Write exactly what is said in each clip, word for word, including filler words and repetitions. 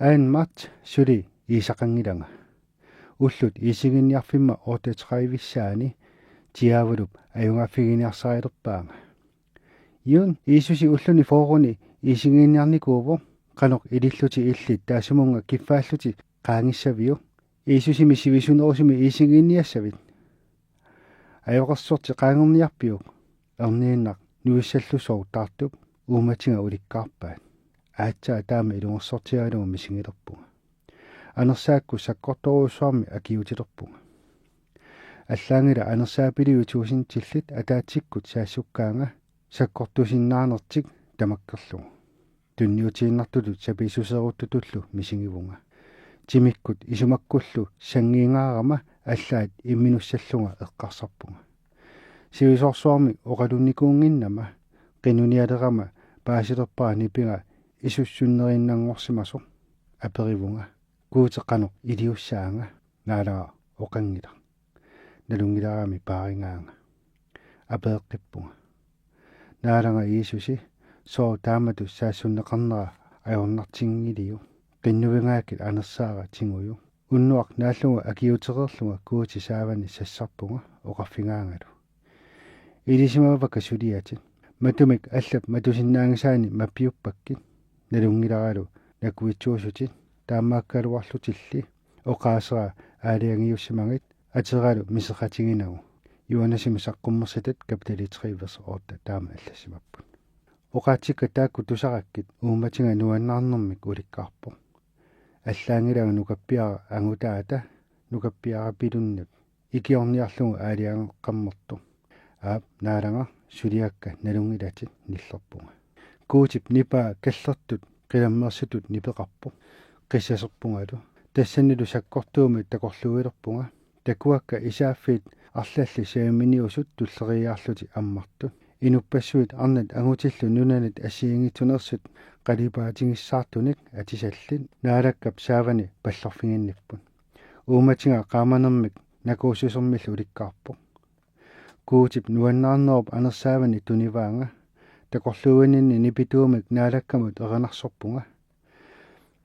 Anden marts suli iisaqanngilanga. Ullut iisinnginniarfimma otteogtredivissaanni Diaavulup ajugaaffiginiarsarilerpaanga. Jun, Jiisusi ulluni fyrreni iisinnginniarnikuuvoq, qanoq ilillutit illit taassumunnga kiffaallutit qaangissaviuk? Jiisusimi sivisunerusumi iisinnginniassavit? Ajoqersortit qaangerniarpiuk? Erniinnaq nuissallugu taartup uummatiga ulikkaarpaat. Aatsaat taama ilungersortigalugu misigilerpunga. Anersaakkut sakkortoorujussuarmik akiuutilerpunga. Allaanngilaq anersaapiliui tuusintillit ataatsikkut saassukkaanga sakkortusinnaanertik tamakkerlugu. Tunniutiinnartutut sapiissuseeruttutullu misigivunga. Timikkut isumakkullu sanngiingaarama allaat imminussallunga eqqarsarpunga. Sivisoorsuarmik oqalunnikuunnginnama qinunialerama paasilerpara nipiga isussunnerinnanngorsimasoq. Aperivunga: Guuti qanoq iliussaanga? Naalagaq oqanngilaq. Nalunngilarami paarigaanga. Apeeqqippunga: Naalagaq Jiisusi, sooq taamatut saassunneqarnera ajornartinngiliuk? Qinnuvingaakkit anersaara tigujuk. Unnuaq naallugu akiuutereerlunga Guuti saavani sassarpunga oqarfigaangalu: Ilisimavakka suliatit. Matumik allap matusinnaanngisaani mappiuppakkit. Nalunngilaralu nakuitsuusutit, taamaakkaluarlutilli oqaasera aalajangiussimagit, ateralu miserratiginagu. Johannesimut saqqummersitat kapitali tre vers otte taama allassimapput. Oqaatsikka taakku tusarakkit uummatiga nuannaarnermik ulikkaarpoq. Allaanngilanga nukappiaraq angutaata nukappiarapilunnut ikiorniarlugu aalajangeqqammertoq. Aap, Naalagaq, suliakka nalunngilatit, nillerpunga. Guutip nipaa kallertut qilammeersutut nipeqarpoq. Qissaserpungalu. Tassanilu sakkortuumik takorluuilerpunga. Takuakka isaaffiit arlallit saviminiusut tulleriiaarlutik ammartut. Inuppassuit arnat angutillu nunanit assigiinngitsuneersut qalipaatigissartunik atisallit Naalakkap saavani pallorfiginnipput. Uummatiga qaamanermik nakuussusermillu ulikkaarpoq. Guutip nuannaarnerup anersaavani tunivaanga. Takorluuininni nipituumik Naalakkamut erinarsorpunga.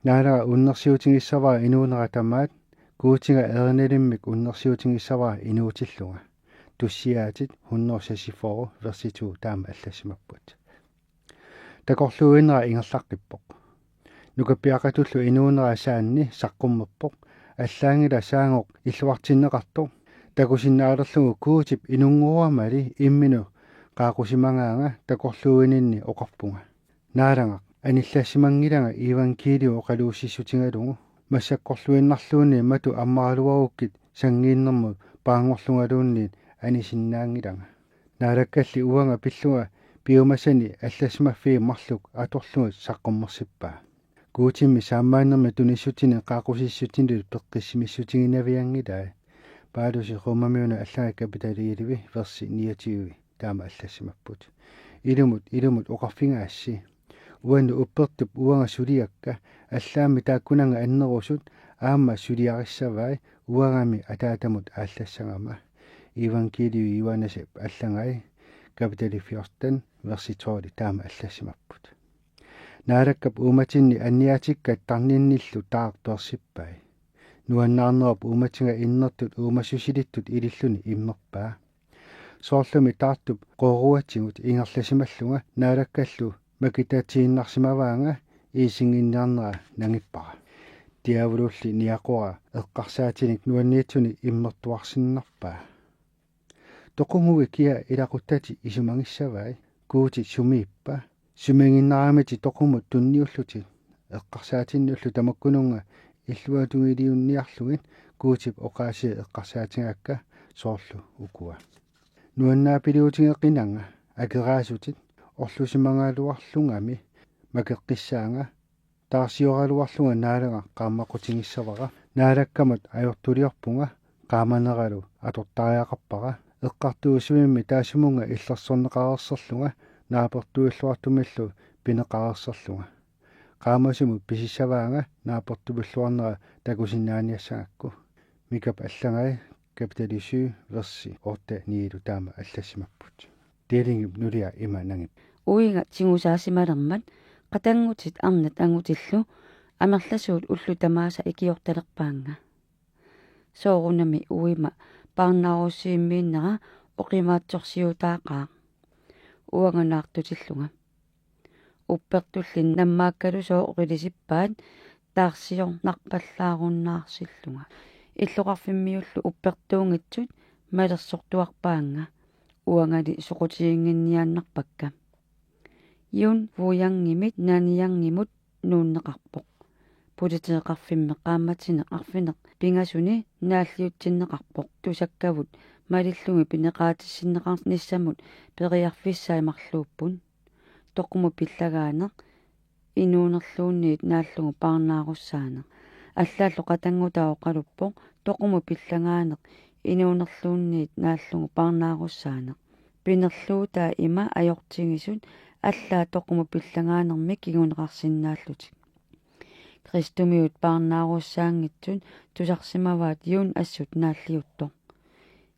Naalagaq unnersiutigissavara inuunera tamaat, Guutiga erinalimmik unnersiutigissavara inuutillunga. Tussiaatit hundrede seksogfyrre versi to taama allassimapput. Takorluuinera ingerlaqqippoq. Nukappiaqqatullu inuunera saanni saqqummerpoq. Allaanngilaq saangoq illuartinneqartoq. Takusinnaalerlugu Guutip inunngoramali imminut qaaqqusimagaanga takorluuininni oqarpunga: Naalagaq, anillassimanngilanga iivangkiiliu oqaluussissutigalugu. Massakkorluinnarluunniit matu ammaraluarukkit sanngiinnermut paarngorlugaluunniit anisinnaanngilanga. Naalakkalli uanga pillunga piumasani allassimaffiit marluk atorlugit saqqummersippaa. Guutimmi saammaannermik tunissutinik qaaqqusissutinik peqqissimissutiginavianngilai. Paulusip Romamiunut allagai kapitali elleve versi niogtyve taama allassimapput. Ilumut, ilumut oqarfigaassi: Uannut uppertup uanga suliakka, allaammi taakkunannga annerusut aamma suliarissavai uangami Ataatamut aallassagama. Iivangkiiliu Johannesip allagai kapitali fjorten versi tolv taama allassimapput. Naalakkap uummatinni anniaatikkat tarninnillu taartorsippai. Nuannaarnerup uummatiga innertut uumassusilittut ililluni immerpaa. Soorlumi taartup qooruatsigut ingerlasimallunga Naalakkallu makitatiinnarsimavaanga iisinnginniarnera nangippara. Diaavululli niaqora eqqarsaatinik nuanniitsunik immertuarsinnarpaa. Toqunguit kia ilaquttatit isumagissavai? Guutit sumiippa? Sumiginnaramitit toqumut tunniullutit? Eqqarsaatinnullu tamakkununnga illuatungiliunniarlugit Guutip oqaasii eqqarsaatigaakka soorlu ukua: Nuannaapiliutigeqinanga, akeraasutit, orlusimagaluarlungami makeqqissaanga, taarsioraluarlunga Naalagaq qaammaqutigissavara. Naalakkamut ajortuliorpunga, qaamaneralu atortariaqarpara. Eqqartuussivimmi taassumunnga illersorneqareerserlunga naapertuilluartumillu pineqareerserlunga. Qaamasumut pisissavaanga naapertuilluarnera takusinnaaniassagakku. Mikap allagai kapitali syv versi otte niilu taama allassimapput. Delingip nulia ima nangippoq: Uiga tigusaasimalermat qatanngutit arnat angutillu Amerlasuut ullut tamaasa ikiortalerpaannga. Soorunami uima parnaarussivimmiinnera oqimaatsorsiutaaqaaq. Uanga naartutillunga. Uppertulli nammaakkalusooq oqilisippaat taarsiornarpallaarunnaarsillunga. Illoqarfimmiullu uppertuunngitsut malersortuarpaannga. Uangali soqutiginnginniaannarpakka. Yun Wuyangimit Nanyangimut nuunneqarpoq. Politeeqarfimmi qaammatini arfineq-pingasuni naalliutsinneqarpoq. Tusakkavut malillugit pineqaatissinneqarnissamut periarfissai marluupput. Toqumut pillagaaneq inuunerluunniit naallugu parnaarussaaneq. Allaallu qatanngutaa oqaluppoq: Toqumut pillagaaneq inuunerluunniit naallugu parnaarussaaneq. Pinerluutaa ima ajortigisut allaat toqumut pillagaanermik kinguneqarsinnaallutik. Kristumiut parnaarussaanngitsut tusarsimavaat Yun assut naalliuttoq.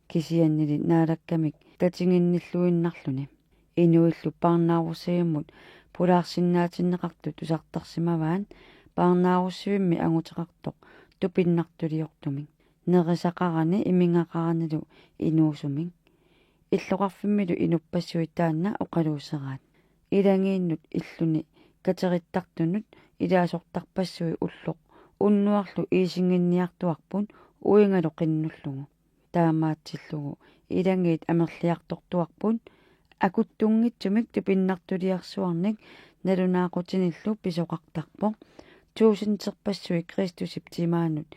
Kisiannili Naalakkamik tatiginnilluinnarluni. Inuillu parnaarussivimmut pulaarsinnaatinneqartut tusartarsimavaat parnaarussivimmi anguteqartoq tupinnartuliortumik. Nerisaqarani imigaqaranilu inuusumik. Illoqarfimmilu inuppassuit taanna oqaluuseraat. Ilagiinnut illuni katerittartunut ilaasortarpassui ulloq unnuarlu iisinnginniartuarput uingalu qinnullugu. Taamaatsillugu ilagiit amerliartortuarput akuttunngitsumik tupinnartuliarsuarnik nalunaaqutinillu pisoqartarpoq tuusinterpassuit Kristusip timaanut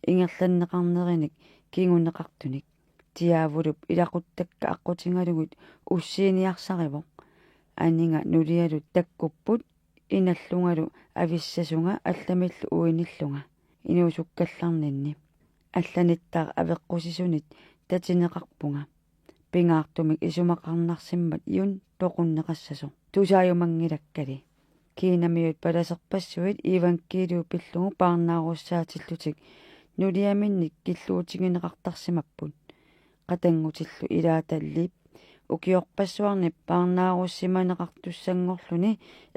ingerlanneqarnerinik kinguneqartunik. Diaavulup ilaquttakka aqqutigalugit ussiiniarsarivoq. Aninga nulialu takkupput inallungalu avissasunga allamillu uinillunga inuusukkallarninni. Allanittaaq aveqqusisunit tatineqarpunga. Pingaartumik isumaqarnarsimmat Yun toqunneqassasoq. Tusaajumanngilakka. Kiinamiut palaserpassuit iivangkiiliu pillugu parnaarussaatillutik nuliaminnik killuutigineqartarsimapput. Qatanngutillu ilaata Lip ukiorpassuarni parnaarussimaneqartussanngorluni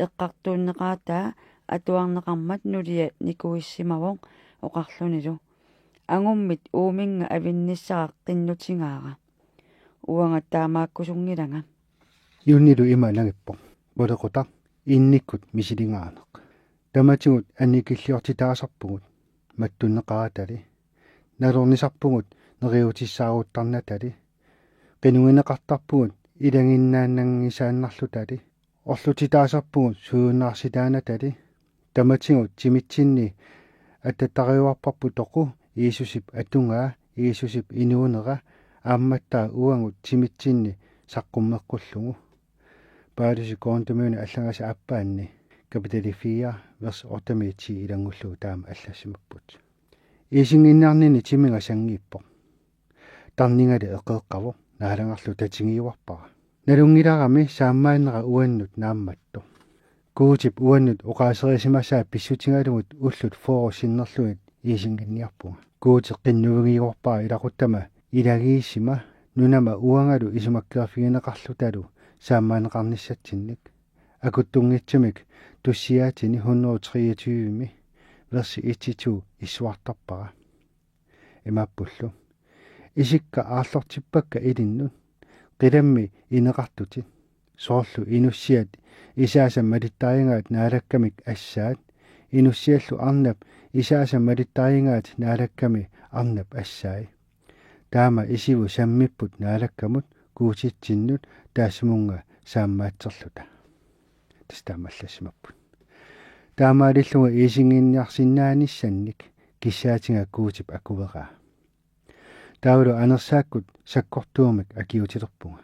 eqqartuunneqaataa atuarneqarmat nulia nikuissimavoq oqarlunilu: Angummit uuminnga avinnissara qinnutigaara. Uanga taamaakkusunngilanga. Yunilu ima nangippoq: Qulequtaq, innikkut misiligaaneq. Tamatigut annikilliortitaasarpugut mattunneqaratali. Nalornisarpugut neriutissaaruttarnatali. Qinugineqartarpugut ilaginnaannanngisaannarlutali. Orlutitaasarpugut suujunnaarsitaanatali. Tamatigut timitsinni attatariuarparput toqu Jiisusip atugaa, Jiisusip inuunera, aammattaaq uagut timitsinni saqqummeqqullugu. Paulusip Korinthimiunut allagaasa aappaanni kapitali fire, vers otte-miit ti ilanngullugu taama allassimapput. Iisinnginniarninni timiga sanngiippoq. Tarningali eqeeqqavoq, naalagarlu tatigiuarpara. Nalunngilarami saammaannera uannut naammattoq. Guutip uannut oqaaserisimasaa pissutigalugu ullut fyrre sinnerlugit iisinnginniarpunga. Guuti qinnuigiuarpara ilaquttama ilagiissima nunama uangalu isumakkeerfigineqarlutalu saammaanneqarnissatsinnik. Akuttunngitsumik Tussiaatini hundrede treogtyve-mi versi et-i to issuartarpara. Imaappullu: Isikka aarlortippakka ilinnut, qilammi ineqartutit. Soorlu inussiat isaasa malittarigaat naalakkamik assaat, inussiallu arnap isaasa malittarigaat naalakkami arnap assai. Taama isigu sammipput naalakkamut Guutitsinnut taassumunnga saammaatserluta. Tassa taama allassimapput. Taamaalillunga iisinnginniarsinnaanissannik kissaatiga Guutip akueraa. Taavalu anersaakkut sakkortuumik akiuutilerpunga.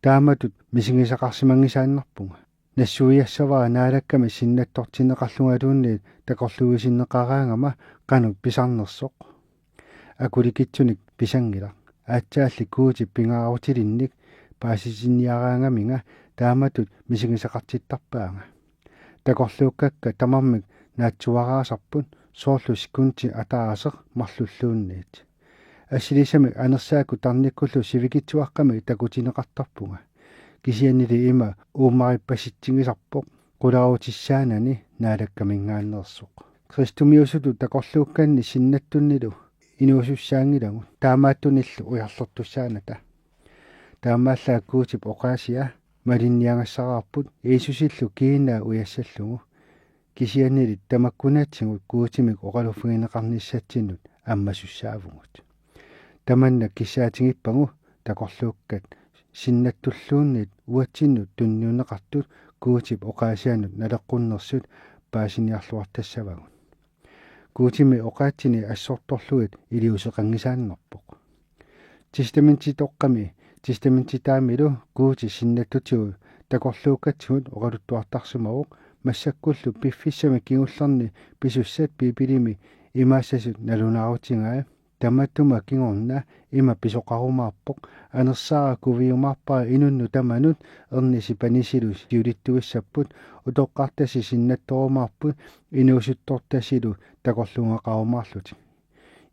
Taamatut misigisaqarsimanngisaannarpunga. Nassuiassavara naalakkamik sinnattortinneqarlungaluunniit takorluuisinneqaraangama qanoq pisarnersoq. Akulikitsunik pisanngilaq. Aatsaalli Guutip pingaarutilinnik paasitinniaraangaminga taamatut misigisaqartittarpaanga. Takorluukkakka tamarmik naatsuaraasarput, soorlu sekundi ataaseq marlulluunniit. Assilisamik anersaakkut tarnikkullu sivikitsuaqqamik takutineqartarpunga. Kisiannili ima uumarippasitsigisarpoq qularutissaanani Naalakkaminngaanneersoq. Kristumiusutut takorluukkanni sinnattunnilu inuusussaanngilagut, taamaattunillu ujarlertussaanata. Taamaallaat Guutip oqaasia malinniagassaraarput Jiisusillu kiinaa ujassallugu. Kisiannili tamakkunatigut Guutimik oqaluffigineqarnissatsinnut ammasussaavugut. Tamanna kissaatigippagu takorluukkat sinnattulluunniit uatsinnut tunniunneqartut Guutip oqaasianut naleqqunnersut paasiniarluartassavagut. Guutimi oqaatsini assortorlugit iliuuseqanngisaannarpoq. Testamentitoqqami testamentitaamilu Guuti sinnattutigut takorluukkatigut oqaluttuartarsimavoq, massakkullu piffissami kingullerni pisussat Biibilimi imaassasut nalunaarutigai. Tamatuma kingorna ima pisoqarumaarpoq: Anersaara kuiumaarpara inunnut tamanut, ernisi panisilu siulittuissapput, utoqqartasi sinnattorumaarput, inuusuttortasilu takorluugaqarumaarlutik.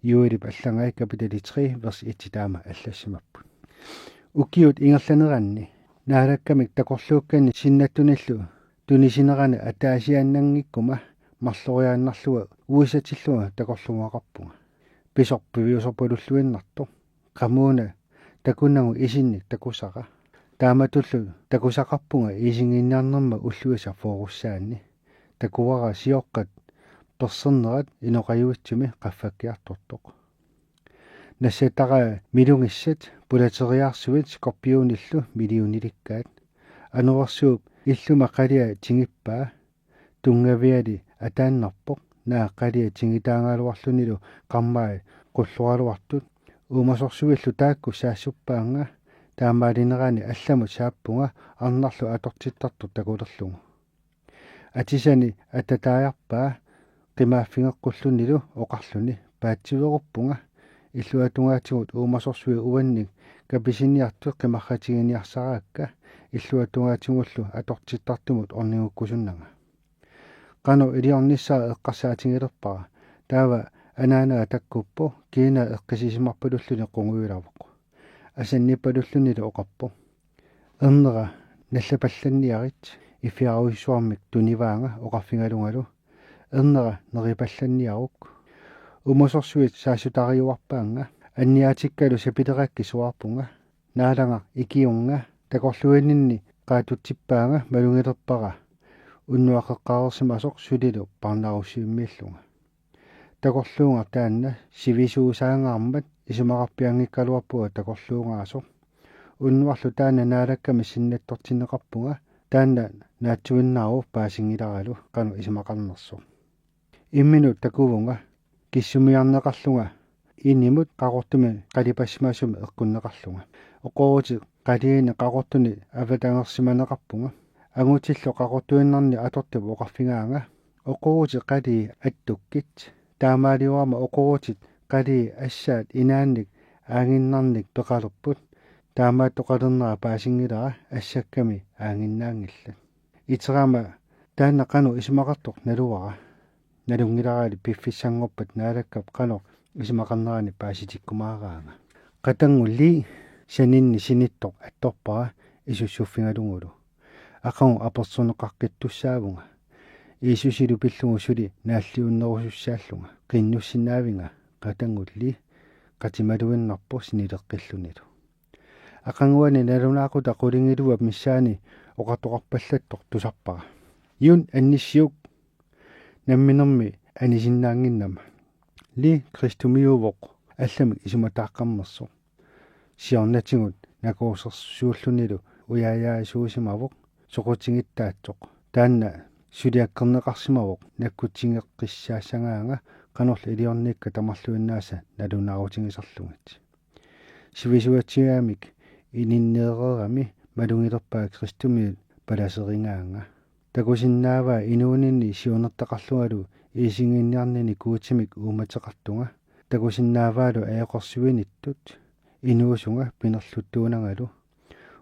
Joelip allagai kapitali tre, vers et taama allassimapput. Ukiut ingerlaneranni Naalakkamik takorluukkanni sinnattunillu tunisinerani ataasiaannanngikkuma marloriaannarlunga uisatillunga takorluugaqarpunga. Pisoq piviusorpalulluinnartoq. Qamuuna takunnagu isinnik takusara. Taamatullu takusaqarpunga iisinnginniarnerma ulluisa foorussaanni. Takuara sioqqat persernerat inoqajuitsumi qaffakkiartortoq. Nassatarai milugissat pulateriaarsuit skorpionillu millionilikkaat. Anorersuup illuma qalia tingippaa. Tunngaviali ataannarpoq, naak qalia tingitaagaluarlunilu qarmai qulloraluartut. Uumasorsuillu taakku saassuppaannga, taamaalinerani allamut saappunga arnarlu atortittartoq takulerlugu. Atisani atataajarpaa qimaaffigeqqullunilu oqarluni: Paatsiveeruppunga. Illuatungaatigut uumasorsui uannik kapisiniartut qimarratiginiarsaraakka, illuatungaatigullu atortittartumut ornigukkusunnanga. Qanoq iliornissara eqqarsaatigilerpara. Taava anaanaa takkuppoq, kiinaa eqqissisimarpalulluni qungujulavoq. Asannippalullunilu oqarpoq: Ernera nallapallanniarit, iffiarujussuarmik tunivaanga oqarfigalungalu: Ernera neripallanniaruk. Uumasorsuit saassutariuarpaannga, anniaatikkalu sapilerakkit suaarpunga. Naalagaq ikiunnga, takorluuininni qaatutsippaanga malugilerpara unnuaqeqqaareersimasoq sulilu parnaarussivimmiillunga. Takorluugaq taanna sivisuusaangaarmat isumaqarpianngikkaluarpunga takorluugaasoq. Unnuarlu taanna Naalakkamik sinnattortinneqarpunga, taanna naatsuinnaavoq paasinngilaaralu qanoq isumaqarnersoq. Imminut takuvunga kissumiarneqarlunga inimut qaqortumik qalipassimasumik eqqunneqarlunga. Oqoruutit qaliini qaqortunik avatangersimaneqarpunga. Angutillu qaqortuinnarni atortup oqarfigaanga: Oqoruutit qalii attukkit. Taamaaliorama oqoruutit qalii assaat inaannik aaginnarnik peqalerput. Taamaattoqalernera paasinngilara, assakkami aaginnaanngillat. Iterama taanna qanoq isumaqartoq naluara. Nalunngilarali piffissanngorpat Naalakkap qanoq isumaqarnerani paasitikkumaaraanga. Qatanngulli saninni sinittoq attorpara isussuffigalugulu. Aqagu apersorneqaqqittussaavunga. Jiisusilu pillugu suli naalliunnerusussaallunga. Qinnussinnaavunga. Qatanngulli qatimaluinnarpoq sinileqqillunilu. Aqaguani nalunaaqutaq qulingiluat missaanni oqartoqarpallattoq tusarpara: Jun annissiuk, namminermi anisinnaannginnama. Li kristumiuuvoq allamik isumataaqqammersoq. Siornatigut nakuusersuullunilu ujaajaasuusimavoq soqutigittaatsoq. Taanna suliakkerneqarsimavoq nakkutigeqqissaassagaanga qanorlu iliorniikka tamarluinnaasa nalunaarutigisarlugit. Sivisuatsiaamik ininneereerami malugilerpaa kristumiut palaserigaannga. Takusinnaavaa inuuninni siunertaqarlungalu iisinnginniarnini Guutimik uummateqartunga. Takusinnaavaalu ajoqersuinittut inuusunga pinerluttuunangalu.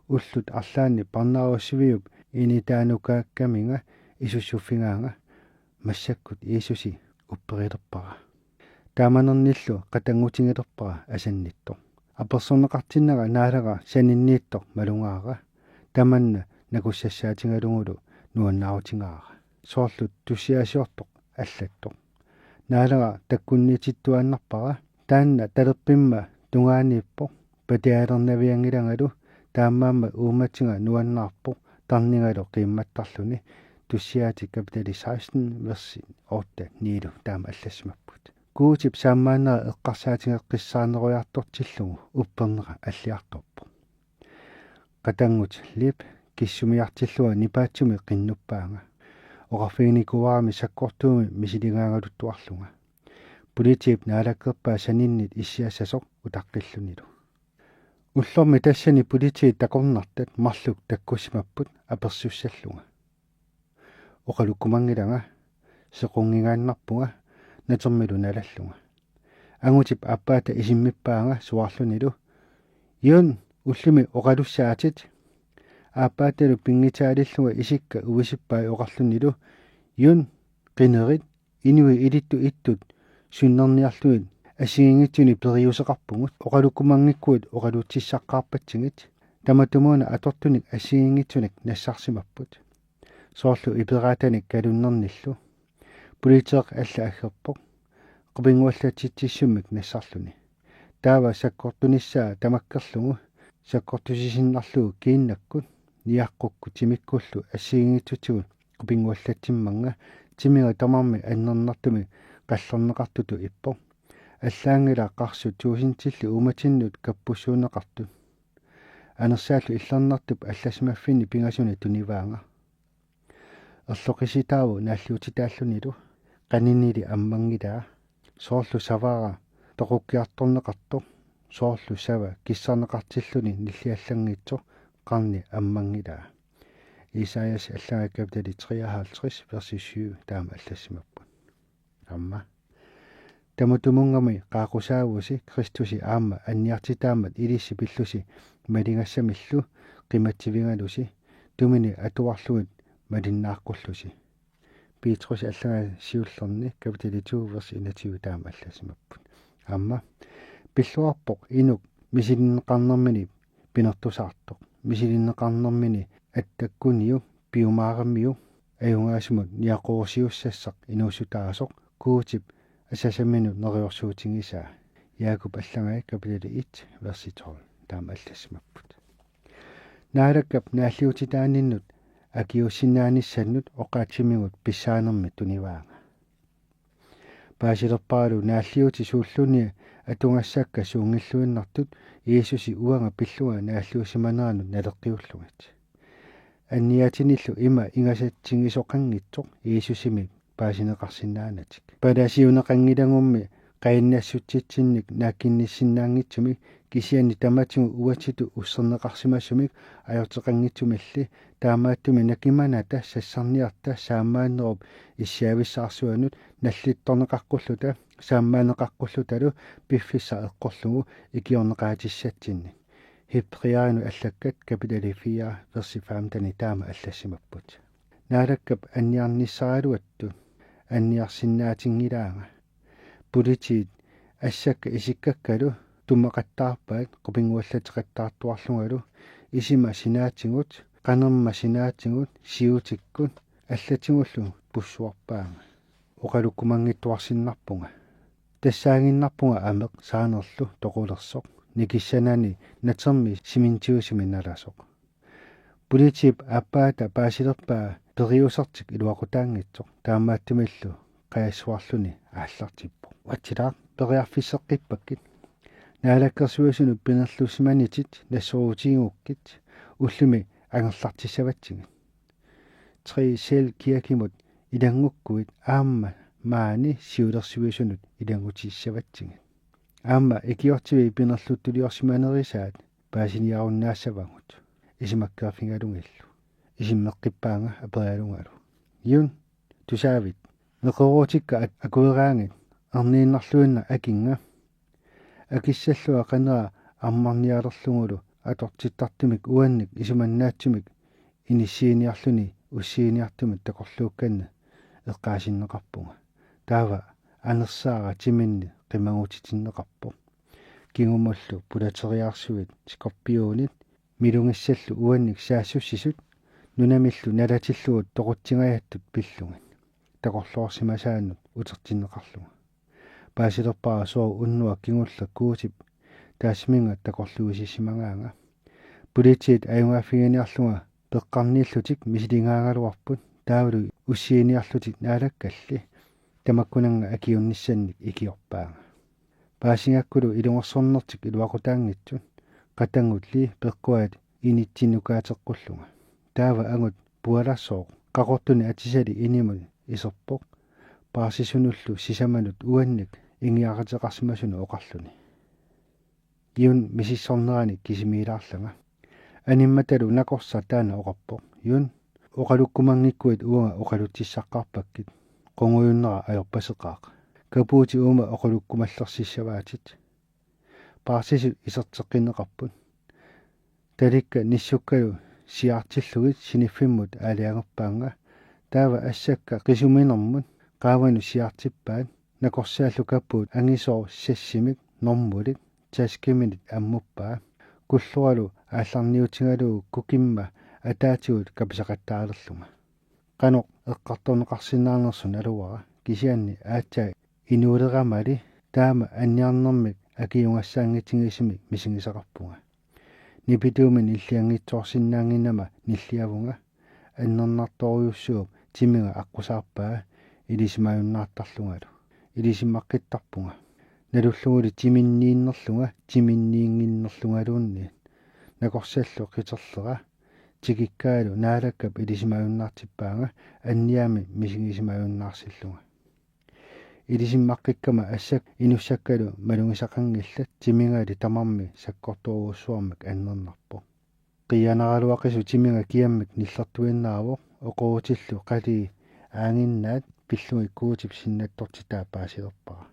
Ullut arlaanni parnaarussiviup initaanukaakkaminga isussuffigaanga. Massakkut Jiisusi upperilerpara. Taamanernillu qatanngutigilerpara asannittoq. Apersorneqartinnanga Naalagaq saninniittoq malugaara. Tamanna nakussassaatigalugulu nuannaarutigaara. Soorlu tussiasiortoq allattoq. Naalagaq takkunniitittuaannarpara, taanna talerpimma tungaaniippoq, patialernavianngilangalu, taamaammat uummatiga nuannaarpoq tarnigalu qiimmattarluni. Tussiaatit kapitali seksten, versi otte-niilu taama allassimapput. Guutip saammaannera eqqarsaatigeqqissaarnerujaartortillugu uppernera alliartorpoq. Qatanngut Liv kissumiartillunga nipaatsumik qinnuppaanga. Oqarfiginikuuarami sakkortuumik misiligaangaluttuarlunga. Politiip naalakkerpaa saninnit issiassasoq utaqqillunilu. Ullormi tassani politiit takornartat marluk takkussimapput apersussallunga. Oqalukkumanngilanga, sequnngigaannarpunga natermilu nalallunga. Angutip aappaata isimmippaanga suaarlunilu: Yun, ullumi oqalussaatit. Aappaatalu pinngitsaalillunga isikka uisippai oqarlunilu: Yun, qinerit, inuit ilittut ittut sunnerniarlugit assigiinngitsunik periuseqarpugut, oqalukkumanngikkuit oqalutsissaqqaarpatsigit. Tamatumuuna atortunik assigiinngitsunik nassarsimapput, soorlu iperaatanik kalunnernillu. Politeeq alla aggerpoq qupinnguallatsitsissummik nassarluni. Taava sakkortunissaa tamakkerlugu sakkortusisinnarlugu kiinnakkut niaqqukkut timikkullu assigiinngitsutigut qupinnguallatsimmanga, timiga tamarmik annernartumik qallerneqartutut ippoq. Allaanngilaq qarsut tuusintillit uummatinnut kappussuunneqartut. Anersaallu illernartup allassimaffinni pingasuni tunivaanga. Erloqisitaavoq naalliutitaallunilu, qaninili ammanngilaa. Soorlu savara toqukkiartorneqartoq, soorlu sava kissarneqartilluni nilliallanngitsoq, qarni ammanngilaa. Esajas allagaa kapitali treoghalvtreds, versi syv taama allassimapput. Aamma: Tamatumunnga qaaqqusaavoq Kristusi aamma anniartitaammat ilissi pillusi maligassamillu qimatsivigalusi, tumini atuarlugit malinnaaqqullusi. Petrus allagaa siullerni kapitali to, versi enogtyve taama allassimapput. Aamma: Pilluarpoq inuk misilinneqarnermini pinertusaartoq, misilinneqarnermini attakkuniuk piumaaramiuk ajugaasumut niaqorusiussassaq inuussutaasoq, Guutip asasaminut neriorsuutigisaa. Jaakup allagai kapitali et, versi tolv taama allassimapput. Naalakkap naalliutitaaninnut akiuussinnaanissannut oqaatsimigut pissaanermik tunivaanga. Paasilerparalu naalliutit suulluunniit atugassakka suunngilluinnartut Jiisusi uanga pillunga naalliussimaneranut naleqqiullugit. Anniaatinillu ima ingasatsigisoqanngitsoq Jiisusimik paasineqarsinnaanatik. Palasiuneqanngilagummi qajinnassutsitsinnik naakkinnissinnaanngitsumik, kisianni tamatigut uatsitut usserneqarsimasumik ajorteqanngitsumilli, taamaattumik nakimanata sassarniarta saammaannerup issiavissaarsuanut nallittorneqaqqulluta saammaanneqaqqullutalu piffissaq eqqorlugu ikiorneqaatissatsinnik. Hebræerinut allakkat kapitali fire, versi femten taama allassimapput. Naalakkap anniarnissaraluattut anniarsinnaatinngilaanga. Politiit assakka isikkakkalu tumaqattaarpaat qupinnguallatseqattaartuarlungalu, isima sinaatigut, qanerma sinaatigut, siutikkut allatigullu pussuarpaanga. Oqalukkumanngittuarsinnarpunga. Tassaaginnarpunga ameq saanerlu toqulersoq, nikissanani natermi simentiusumi nalasoq. Politiip aappaata paasilerpaa periusertik iluaqutaanngitsoq, taamaattumillu qajassuarluni aallartippoq: Uatsilaaq, periarfisseqqippakkit. Naalakkersuisunut pinerlussimanitit nassorutigigakkit, ullumi angerlartissavatsigit. Tre Selv Kirkemut ilanngukkuit aamma maani siulersuisunut ilanngutissavatsigit. Aamma ikiortivik pinerluttuliorsimanerisaat paasiniarunnaassavagut, isumakkeerfigalugillu. Isummeqqippaanga aperigalungalu: Yun, tusaavit? Neqeroorutikka at-, akueraagit, erniinnarluinnaq akinnga. Akissallunga qanera ammarnialerlugulu atortittartumik uannik isumannaatsumik inissiiniarluni ussiiniartumik takorluukkanni eqqaasinneqarpunga. Taava anersaara timinni qimagutitinneqarpoq. Kingumullu pulateriaarsuit skorpionit, milugissallu uannik saassussisut, nunamillu nalatillugu toqutsingajattut pillugit takorloorsimasaannut utertinneqarlunga. Paasilerpara sooq unnuaq kingulleq Guutip taassuminnga takorluuisissimagaanga. Politiit ajugaaffiginiarlunga peqqarniillutik misiligaagaluarput, taavalu ussiiniarlutik Naalakkalli tamakkunannga akiuunnissannik ikiorpaanga. Paasigakkulu ilungersornertik iluaqutaanngitsut, qatanngut Li peqquaat initsinnukaateqqullunga. Taava angut pualassooq qaqortunik atisalik inimut iserpoq, paarsisunullu sisamanut uannik ingiaqateqarsimasunut oqarluni: Yun misissorneranik kisimiilaarlanga. Animmatalu nakorsaq taanna oqarpoq: Yun, oqalukkumanngikkuit uanga oqalutsissaqqaarpakkit. Qungujunnera ajorpaseqaaq. Kapuutit uuma oqalukkumallersissavaatit. Paarsisut iserteqqinneqarput. Talikka nissukkalu siaartillugit siniffimmut aalajangerpaannga. Taava assakka qisuminermut qaavanut siaartippaat. Nakorsaallu kapuut angisooq sassimik normulik taskiminit ammuppaa. Kulloralu aallarniutigalugu kukimma ataatigut kapisaqattaalerlunga. Qanoq eqqartorneqarsinnaanersoq naluara, kisianni aatsaat inuuleramali taama anniarnermik akiugassaanngitsigisumik misigisaqarpunga. Nipituumik nillianngitsoorsinnaannginnama nilliavunga. Annernartorujussuup timiga aqqusaarpaa ilisimajunnaartarlungalu. Ilisimaqqittarpunga. Nalullugulu timinniinnerlunga timinniinnginnerlungaluunniit. Nakorsallu qiterlera tikikkaalu Naalakkap ilisimajunnaartippaanga anniaammik misigisimajunnaarsillunga. Ilisimmaqqikkama assakka inussakkalu malugisaqanngillat, timigali tamarmik sakkortoorujussuarmik annernarpoq. Qiianaraluaqisoq timiga kiammik nillertuinnaavoq, oqorutillu qalii aaginnaat pillugit Guutip sinnattortitaa paasilerpara.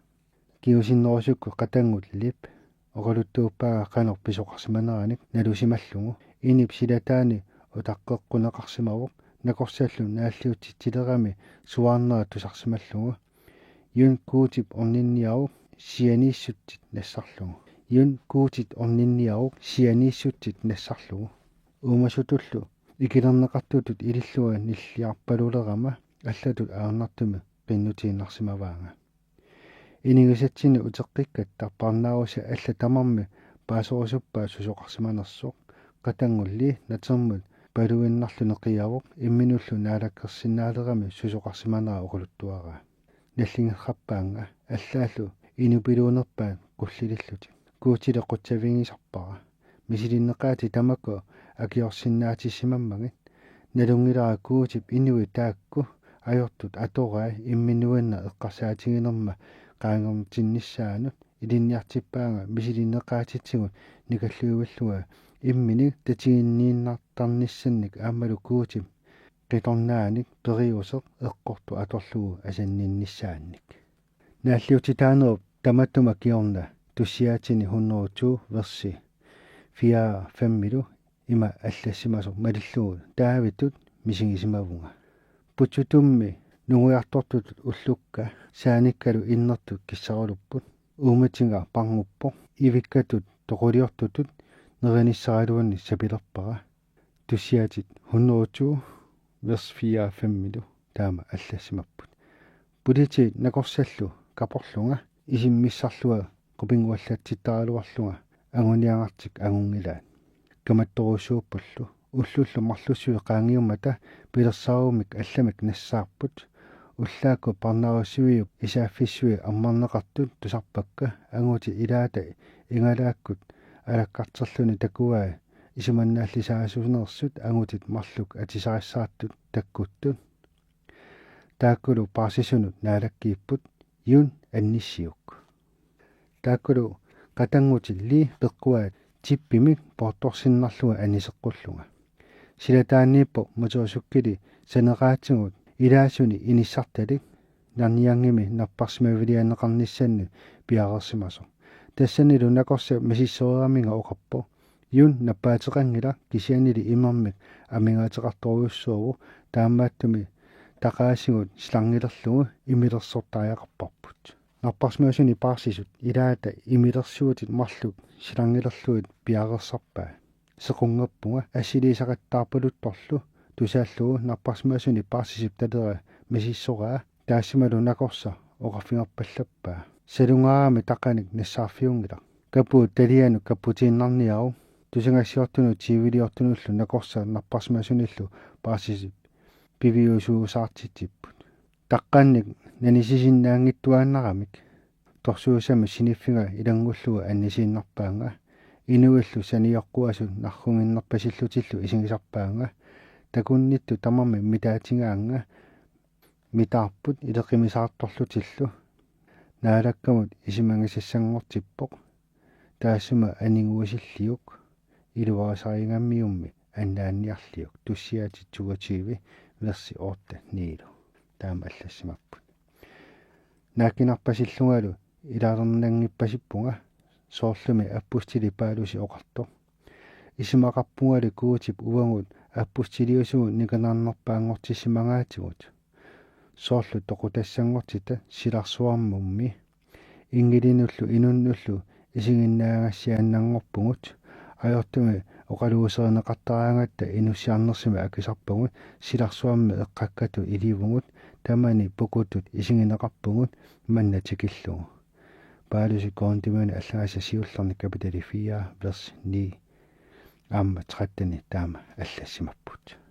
Kingusinnerusukkut qatanngut Lip oqaluttuuppaanga qanoq pisoqarsimaneranik nalusimallugu. Inip silataani utaqqeqquneqarsimavoq, nakorsallu naalliutsitsilerami suaarnera tusarsimallugu. Yun Guutip orninniaruk sianiissutsit nassarlugu. Yun Guutip orninniaruk sianiissutsit nassarlugu. Uumasutullu ikilerneqartutut ilillunga nilliarpalulerama allatut ajornartumik qinnutiinnarsimavaanga. Inigisatsinnut uteqqikkatta parnaarusiat allat tamarmik paaserusuppaat susoqarsimanersoq. Qatanngut Li natermut paluinnarluni qiavoq, imminullu naalakkersinnaalerami susoqarsimanera oqaluttuaraa. Nalligerrappaannga allaallu inupiluunerpaat qullilillutik. Guutili qutsavigisarpara. Misilinneqaatit tamakku akiorsinnaatissimammagit. Nalunngilara Guutip inuit taakku ajortut atorai imminuinnaq eqqarsaatiginerma qaangertinnissaanut. Ilinniartippaanga misilinneqaatitsigut nikallivillunga imminik tatiginniinnartarnissannik aammalu Guutip qitornaanik periuseq eqqortoq atorlugu asanninnissaannik. Naalliutsitaanerup tamatuma kingorna Tussiaatini hundrede og to versi fire fem-ilu ima allassimasoq malillugu Daavitut misigisimavunga: Putsutummi nungujartortutut ullukka saanikkalu innertut kissarulupput. Uumatiga parnguppoq, ivikkatut toquliortutut nerinissaraluunniit sapilerpara. Tussiaatit hundrede og to, vers fire fem-ilu taama allassimapput. Politiit nakorsallu kaporlunga isimmissarlunga qupinnguallatsittaraluarlunga anguniagartik angunngilaat. Kamattorujussuuppullu, ullullu marlussuit qaangiummata pilersaarummik allamik nassaarput. Ullaakkut parnaarussiviup isaaffissuit ammarneqartut tusarpakka, angutit ilaata igalaakkut alakkarterluni takuai isumannaallisaasuneersut angutit marluk atisarissaartut takkuttut. Taakkulu paarsisunut naalakkiipput: Yun annissiuk. Taakkulu qatanngutit Li peqquaat tippimik poortorsinnarlunga aniseqqullunga. Silataaniippoq motorcykkeli saneraatigut ilaasuni inissartalik Nanyangimi napparsimaviliaanneqarnissannik piareersimasoq. Tassanilu nakorsap misissoreeraminga oqarpoq: Yun nappaateqanngilaq, kisiannili imermik amigaateqartorujussuuvoq, taamaattumik taqaasigut slangilerlugu imilersortariaqarparput. Napparsimasunik paarsisut ilaata imilersuutit marluk slangilerlugit piareersarpaat. Sequnngerpunga assiliisaqattaarpaluttorlu tusaallugu napparsimasunik paarsisip talera misissoraa, taassumalu nakorsaq oqarfigerpallappaa: Salungaarami taqqanik nassaarfiunngilaq. Kapuut talianut kaputiinnarniaruk. Tusagassiortunut tyveliortunullu nakorsaq napparsimasunillu paarsisip piviusuusaartitsipput. Taqqanik nanisisinnaanngittuaannaramik torsuusamik siniffiga ilanngullugu annisiinnarpaannga. Inuillu sanioqquasut narruginerpasillutillu isigisarpaannga. Takunnittut tamarmik mitaatigaannga. Mitaarput ileqimisaartorlutillu. Naalakkamut isumagisassanngortippoq. Taassuma aniguisilliuk iluarisarigammiummi annaanniarliuk. Tussiaatit toogtyve, versi otte-niilu. Taama allassimapput. Naakkinarpasillungalu ilaalernanngippasippunga, soorlumi apustili Paulusi oqartoq: Isumaqarpungali Guutip uagut apustiliusugut nikinarnerpaanngortissimagaatigut, soorlu toqutassanngortita silarsuarmummi. Inngilinullu inunnullu isiginnaagassiaannanngorpugut. Ajortumik oqaluuserineqartaraangatta inussiarnersumik akisarpagut, silarsuarmi eqqakkatut ilivugut, tamani pukutut isigineqarpugut manna tikillugu. Paulusi Korinthimiunut allagaasa siullerni kapitali fire, vers ni aamma tretten taama allassimapput.